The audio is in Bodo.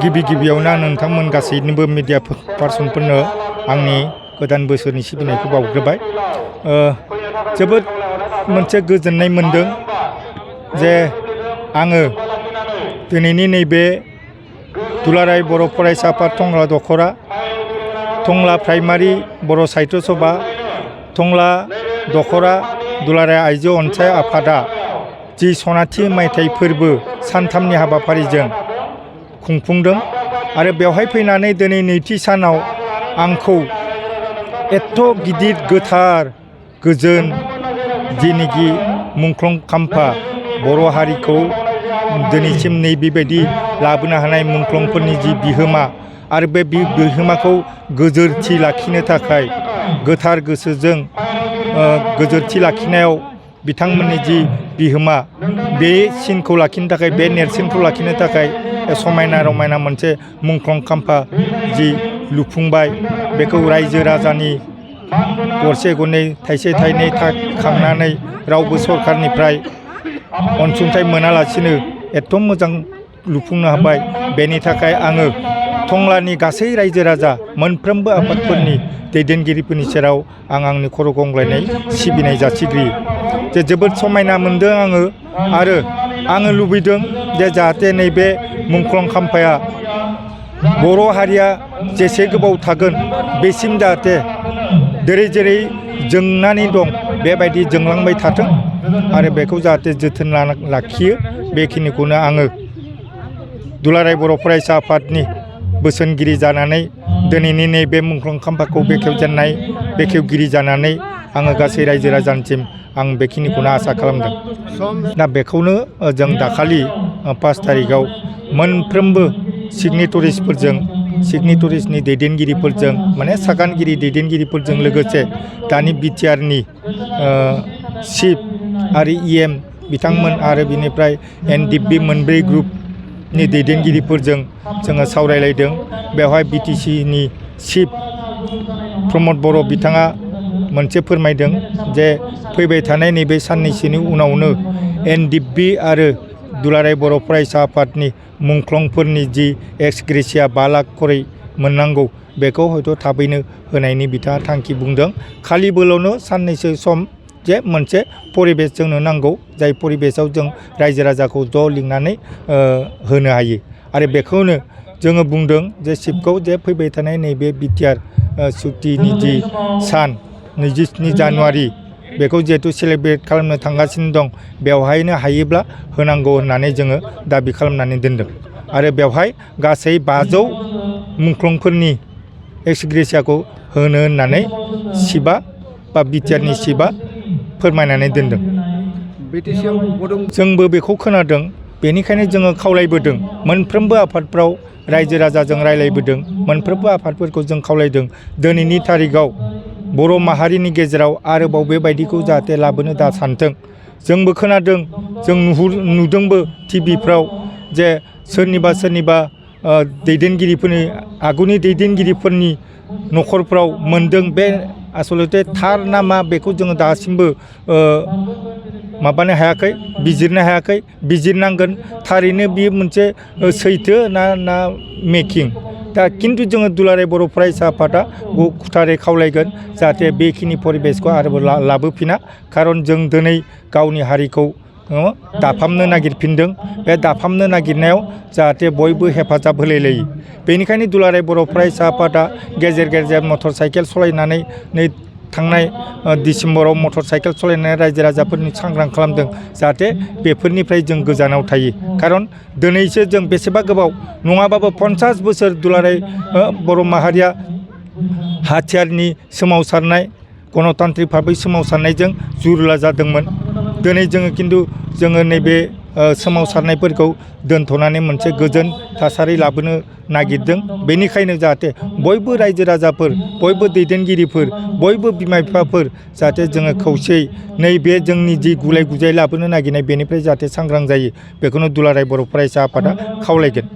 गिबियावनो आं नोंथांमोन गासैनिबो मिडिया पार्सनफोरनो आंनि गोदान बोसोरनि सिबिनायखौ बावग्रोबाय। जोबोद मोनसे गोजोननाय मोनदों जे आङो दिनैनि नैबे दुलाराय बर' फरायसा आफाद टंला दख'रा, टंला प्राइमारि बर' साहित्य सभा, टंला दख'रा दुलाराय आइजो अनसाय आफादा जि सनाथि मायथाइ फोरबो सानथामनि हाबाफारिजों खुंफुंदों आरो बेवहाय फैनानै दिनै नैथि सानाव आंखौ एथ' गिदिर गोथार गोजोन जेनिखि मुंख्लं खाम्फा बर' हारिखौ दिनैसिम नैबेबायदि लाबोनो हानाय मुंख्लंफोरनि जि बिहोमा आरो बे बिहोमाखौ गोजोरथि लाखिनो थाखाय गोथार गोसोजों गोजोरथि लाखिनायाव बिथांमोननि जि बिहोमा बे सिनखौ लाखिनो थाखाय बे नेरसोनखौ लाखिनो थाखाय समायना रमायना मोनसे मुंख्लं खाम्फा जि लुफुंबाय बेखौ रायजो राजानि गरसे गरनै थाइसे थाइनै खांनानै रावबो सरकारनिफ्राय अनसुंथाइ मोनालासिनो एथ' मोजां लुफुंनो हाबाय। बेनि थाखाय आङो टंलानि गासै रायजो राजा मोनफ्रोमबो आफादफोरनि दैदेनगिरिफोरनि सेराव आंनि खर' गंग्लायनाय सिबिनाय जासिग्रियो। जे जोबोद समायना मोनदों आङो आरो आङो लुबैदों जे जाहाथे नैबे मुंख्लं खाम्फाया बर' हारिया जेसे गोबाव थागोन बेसिम जाहाथे जेरै जोंनानै दं बेबायदि जोंलांबाय थाथों आरो बेखौ जाहाथे जोथोन लाखियो। बेखिनिखौनो आङो दुलाराय बर' फरायसा आफादनि बोसोनगिरि जानानै दिनैनि नैबे मुंख्लं खाम्फाखौ बेखेवगिरि जानानै आङो गासै रायजो राजानिसिम आं बेखिनिखौनो आसा खालामदों। दा बेखौनो जों दाखालि 5 तारिखआव मोनफ्रोमबो सिगनेटरिसनि दैदेनगिरिफोरजों माने सागानगिरि दैदेनगिरिफोरजों लोगोसे दानि बिटिआरनि चिफ आरो इएम बिथांमोन आरो बिनिफ्राय एनडिपि मोनब्रै ग्रुपनि दैदेनगिरिफोरजों जोङो सावरायलायदों। बेवहाय बिटिसिनि चिफ प्रमद बर' बिथाङा मोनसे फोरमायदों जे फैबाय थानाय नैबे साननैसोनि उनावनो एनडिपि आरो दुलाराय बर' फरायसा आफादनि मुंख्लंफोरनि जि एक्स ग्रेसिया 5 लाख खरै मोननांगौ बेखौ हयथ' थाबैनो होनायनि बिथाङा थांखि बुंदों। खालि बोलावनो साननैसो सम जे मोनसे परिबेस जोंनो नांगौ जाय परिबेसाव जों रायजो राजाखौ ज' लिंनानै होनो हायो आरो बेखौनो जोङो बुंदों जे चिफखौ जे फैबाय थानाय नैबे बिटिआर सुक्तिनि जि सान 27 जानुवारि बेखौ जिहेतु सेलेब्रेट खालामनो थांगासिनो दं बेवहायनो हायोब्ला होनांगौ होननानै जोङो दाबि खालामनानै दोनदों आरो बेवहाय गासै 500 मुंख्लंफोरनि एक्स ग्रेसियाखौ होनो होननानै चिफआ बा बिटिआरनि चिफआ फोरमायनानै दोनदों। जोंबो बेखौ खोनादों, बेनिखायनो जोङो खावलायबोदों मोनफ्रोमबो आफादफ्राव रायजो राजाजों रायलायबोदों, मोनफ्रोमबो आफादफोरखौ जों खावलायदों दिनैनि तारिखआव बर' माहारिनि गेजेराव आरोबाव बेबायदिखौ जाहाथे लाबोनो दा सानथों। जोंबो खोनादों, जों नुदोंबो टिभिफ्राव जे सोरनिबा दैदेनगिरिफोरनि आगुनि दैदेनगिरिफोरनि न'खरफ्राव मोनदों। बे आसलते थार ना मा बेखौ जोङो दासिमबो माबानो हायाखै, बिजिरनो हायाखै। बिजिरनांगोन थारैनो बियो मोनसे सैथो ना मेकिं। दा खिन्थु जोङो दुलाराय बर' फरायसा आफादा खुथारै खावलायगोन जाहाथे बेखिनि परिबेसखौ आरोबाव लाबोफिना। खारन जों दिनै गावनि हारिखौ दाफामनो नागिरफिनदों। बे दाफामनो नागिरनायाव जाहाथे बयबो हेफाजाब होलायलायो। बेनिखायनो दुलाराय बर' फरायसा आफादा गेजेर गेजेर मटर साइकेल सलायनानै थांनाय डिसेम्बराव मटर साइकेल सलायनानै रायजो राजाफोरनि सांग्रां खालामदों जाहाथे बेफोरनिफ्राय जों गोजानाव थायो। खारन दिनैसो जों बेसेबा गोबाव नङाबाबो 50 बोसोर दुलाराय बर' माहारिया हाथियारनि सोमावसारनाय गणतान्त्रिक भाबै सोमावसारनायजों जुरुला जादोंमोन। दिनै जोङो नैबे सोमावसारनायफोरखौ दोनथ'नानै मोनसे गोजोन थासारि लाबोनो नागिरदों। बेनिखायनो जाहाथे बयबो रायजो राजाफोर, बयबो दैदेनगिरिफोर, बयबो बिमा बिफाफोर जाहाथे जोङो खौसेयै नैबे जोंनि जि गुलाय गुजाय लाबोनो नागिरनाय बेनिफ्राय जाहाथे सांग्रां जायो बेखौनो दुलाराय बर' फरायसा आफादा खावलायगोन।